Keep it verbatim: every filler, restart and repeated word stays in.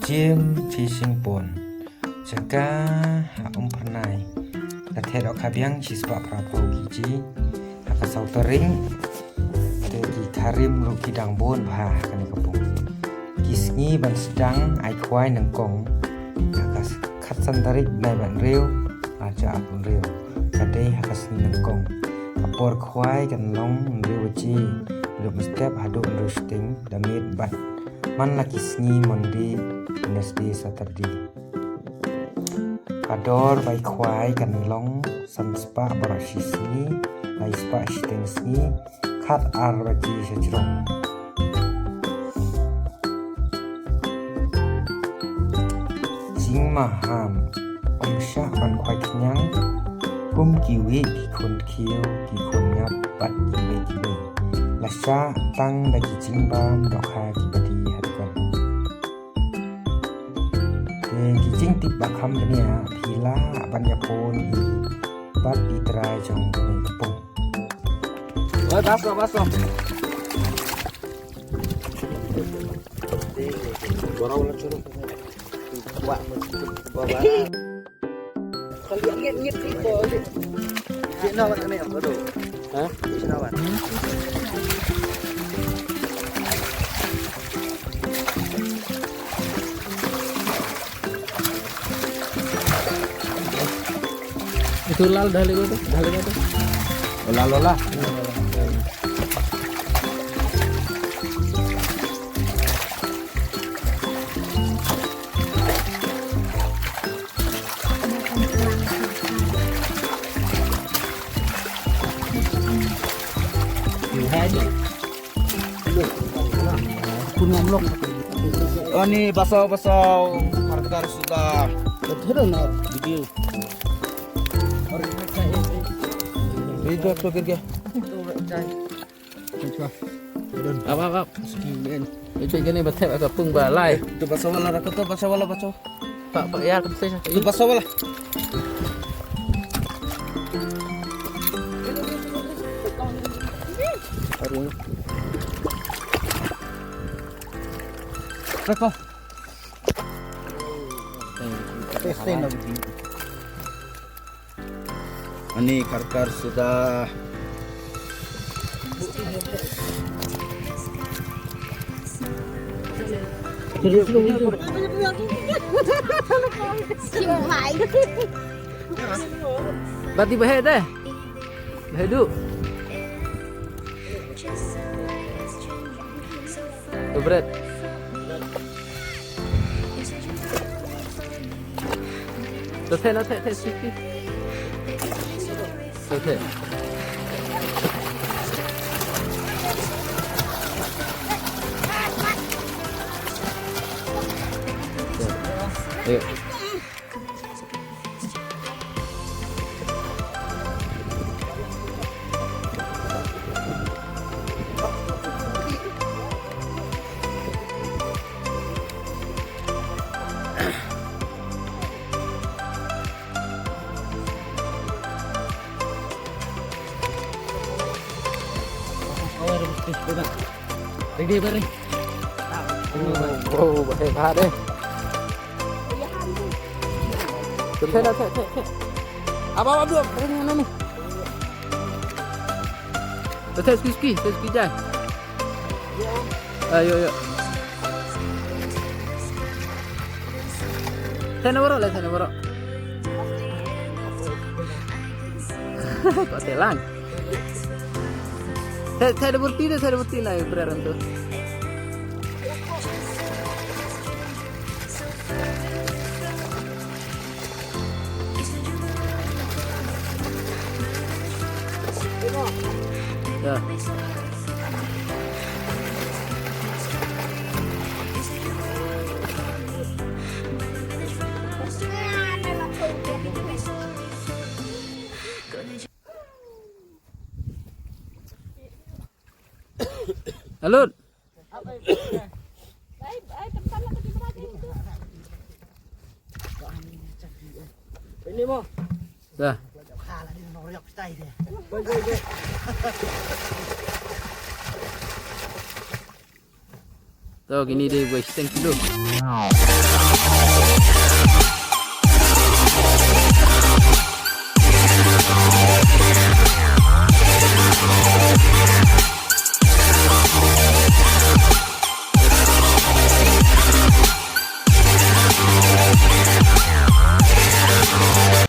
Jim Fishing Pond. Jaka ha Umphyrnai. La theh dohkha biang shispah phraphew kg. Ha ka saw tarik te ki kharim ruh ki dang bun bha ha kane ka pung. Ki sngi ban sdang ai khwai nyngkong ha ka khatsan tarik bnai ba hynriew, arhajar arphew hynriew. Ka dei ha ka sngi nyngkong. Ka por khwai kan long hynriew baje, dep mynstep haduh hynriew shiteng da miet bad man la ki sngi Monday, Wednesday, Saturday. Ka dor bai khwai kan long san spah baroh shi sngi, lai spah shiteng sngi, khat ar baje sha jrong. Jingmaham, ym shah ban khwai khñiang, kum kiwei ki khun khiew, ki khun ngap bad kiwei kiwei. La shah tang da ki jingbam dohkha ki pati ha dukan. Te ki jingtip ba kham bniah phi lah ban ïa phone hi bad i trai jong kane ka pung. Oi, baso, baso. Borau la churu. Wah, baba. Ha? Itu lal dah lewat tu, dah lewat tu. Olah, olah. Ani baso baso. Harkar sudah. Video. Video tu kira. Apa, apa? Itu gini betul, agak pung balai. Itu baso wala, itu baso wala, baso. Pak, Pak, ya, aku bisa. Itu baso wala. Reko. Testing lagi. Ani karkar sudah. Bati bahaya deh. Bahaya du. Bread. Lo theh, lo theh, theh, theh, theh. Lo theh. Ayo. Ready, ready. Oh, oh, bahaya, bahaya deh. Theh, theh, theh, theh. Apa, apa, apa, ini, ini, ini. Theh, squeeze, squeeze, squeeze, jai. Ayo, ayo. Theh na baroh, theh na baroh. Kau telang. Theh, theh da burti, theh da burti na, i prer tu. Ya. Alut. Ini mo. Dah. To kini dei ba shiteng kilo.